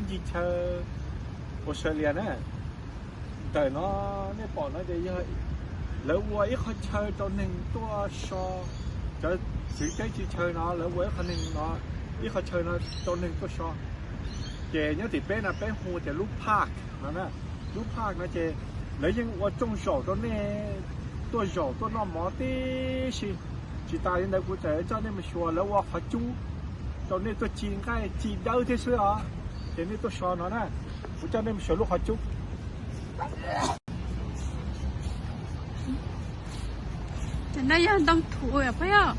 Teb chaws Australia na, ntawm no nej pom no ces yog lawv ua ib qhov chaw rau neeg tuaj so, cov tswv teb tswv chaw no lawv ua ib qhov neeg no, ib qhov chaw no rau neeg tuaj so. Ces nyob tim peb no peb hu tias lub park no na, lub park no ces lawv yeej ua rooj zaum rau nej tuaj zaum tuaj noj mov tib si. Tsis tas li ntawd kuv tseem coj nej mus xyuas lawv ua qhov cub rau nej tuaj ci nqaij ci dawb thiab xwb os. Ces nej tuaj so no na, kuv coj nej mus xyuas lub qhov cub. Cov no yog ntoo thuv yom Phaj Yog?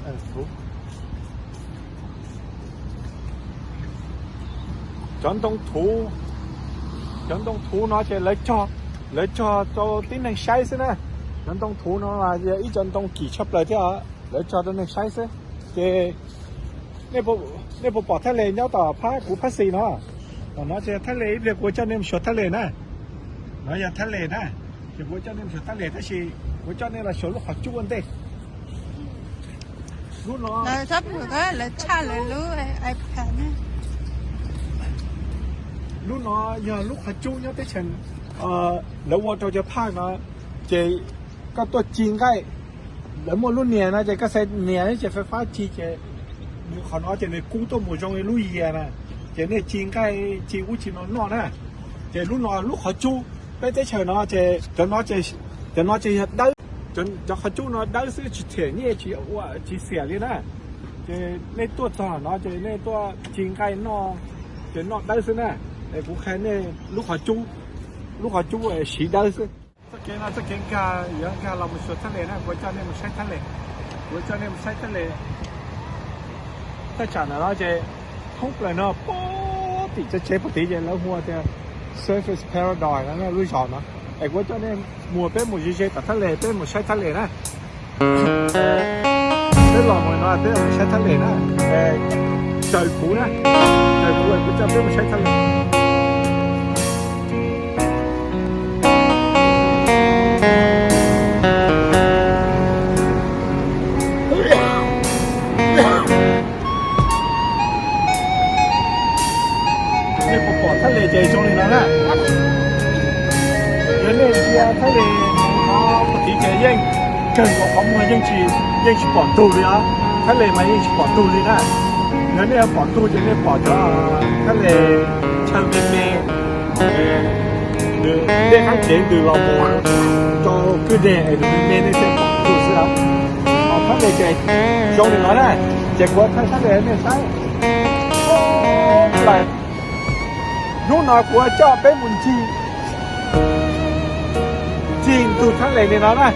Cov ntoo thuv, cov ntoo thuv no ces lawv cog, lawv cog rau tib neeg saib xwb na. Cov ntoo thuv no yog ib co ntoo kim tshaj plaws thiab, lawv cog rau neeg saib xwb. Ces nej puas pom thaj les nyob tom phab kuv phab xis no? Tom no ces thaj les, ib pliag kuv coj nej mus xyuas thaj les na. No yog thaj les na, ces kuv coj nej mus xyuas thaj les tab sis kuv coj nej los xyuas lub qhov cub ua ntej. Lub no, lawv tshaj lawv lub iPad ne. Lub no yog lub qhov cub nyob teb chaws, lawv ua rau cov phaj no, ces koj tuaj ci nqaij, lawv muaj lub nias no ces koj xaiv nias ces fais fab ci ces nws qhov no ces nws kub tuaj mus zoo li lub yias na, ces nej ci nqaij ci ub ci no noj na. Ces lub no lub qhov cub, peb teb chaws no ces cov no ces, cov no ces yog dawb, cov qhov cub no dawb xwb tsis them nyiaj tsis ua tsis xiam li na. Ces nej tuaj txog no ces nej tuaj ci nqaij noj, ces noj dawb xwb na. Es kuv qhia nej lub qhov cub, lub qhov cub siv dawb xwb. Txoj kev no txoj kev nkag yuav nkag los mus xyuas thaj les na, kuv coj nej mus saib thaj les, kuv coj nej mus saib thaj les. Thaj tsam ntawm no ces thoob plaws no puag tim tsev tsev puag tid ces lawv hu tias Surfers Paradise no lub zos no. Es kuv coj nej mus, peb mus ze ze tom thaj les, peb mus saib thaj les na. Peb los mus no peb mus saib thaj les na. Raws kuv na, raws kuv es kuv coj peb mus saib thaj les. Nej puas pom thaj les ces zoo li no na. Yog nej ntsia thaj les no puag tid ces yeej kawg nkaus qhov muag yeej tsis, yeej tsis pom ntug li os. Thaj les mas yeej tsis pom ntug li na. Yog nej pom ntug ces nej pom cov thaj les chaw me me, nws dej qab kev ntws los mus rau kwj deg es nws me me nej thiaj pom ntug xwb os. Thaj les ces zoo li no na, ces kuv thaij thaj les nej saib. Hnub no kuv coj peb mus ncig, ncig ntug thaj les li no na.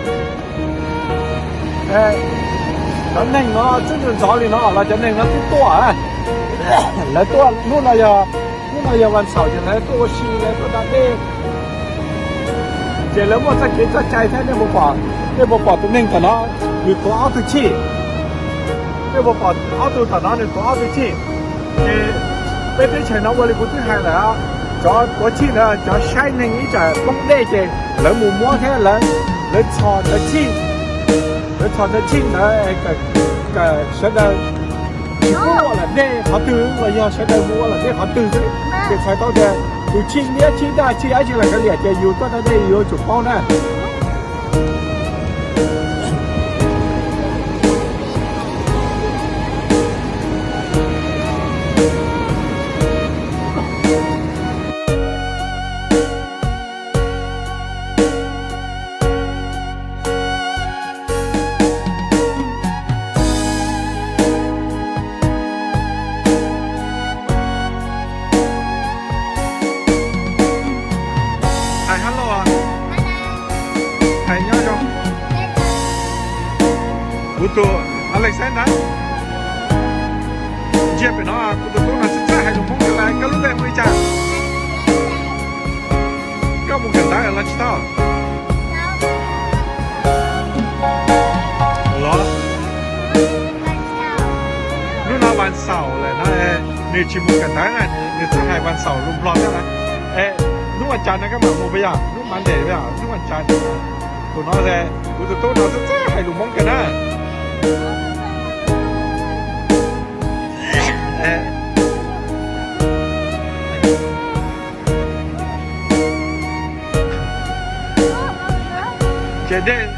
Cov neeg no twb ntxov li no los cov neeg no twb tuaj. Lawv tuaj hnub no yog, hnub no yog vas xaum ces lawv tuaj ua si, lawv tuaj da dej. Ces lawv muaj txoj kev txoj cai thiab. Nej puas pom, nej puas pom tus neeg tom no, nws tuav ob tug chij. Nej puas pom ob tug tom no nws tuav ob tug chij. Ces peb teb chaws no ua li kuv twb hais lawm, cov tuav chij ntawd cov saib neeg ib tsam poob dej ces lawv mus muab thiab lawv, lawv txhos ntawd chij, lawv txhos ntawd chij ntawd kom sawv daws tsis pub ua lam dej qhov twg los yog sawv daws mus ua lam dej qhov twg xwb. Ces txhais tau tias tus chij liab chij daj chij dab tsi los kav liam ces yus tuaj da dej yus yuav tsum paub na. Hais hello, hais nyob zoo. Kuv tus Alexander, ntsia pem no, kuv tus tub no txawj txawj hais lus Hmoob li lawm. Koj lub npe hu li cas? Koj mus kawm ntawv los tsis tau los? Hnub no vas xaum lawm no, nws tsis mus kawm ntawv na, nws txawj hais vas xaum lus Nplog thiab na. Es hnub vas cas no koj mam mus puas yog? Hnub Monday puas yog? Hnub vas cas? Tus no, kuv tus tub no txawj txawj hais lus Hmoob kawg na. Ces dej.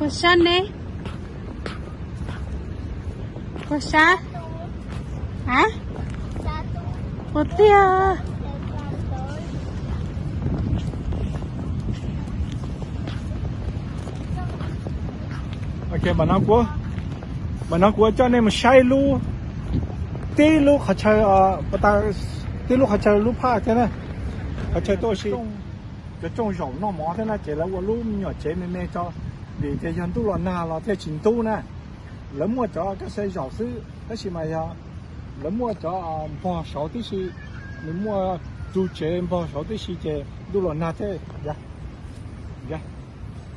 Sab ne? Puas sab? A, puas tiag? Mas no kuv coj nej mus saib lub, tib lub qhov chaw, tib lub qhov chaw lub phaj thiab na. Qhov chaw tuaj si cov rooj zaum noj mov thiab na, ces lawv ua lub me nyuam tsev me me tso, vim tias yog ntuj los nag los thiaj tsis ntub na. Lawv muaj cov kab xe zaum xwb tab sis mas yog lawv muaj cov npog saud tib si, nws muaj ru tsev npog saud tib si ces ntuj los nag thiaj.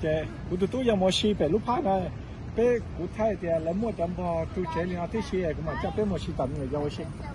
Ces kuv tus tub yuav mus ua si pem lub phaj no, peb kuv thaij tias lawv muaj cov npog ru tsev li no tib si, kuv mam coj peb mus ua si tom me nyuam yaus ua si.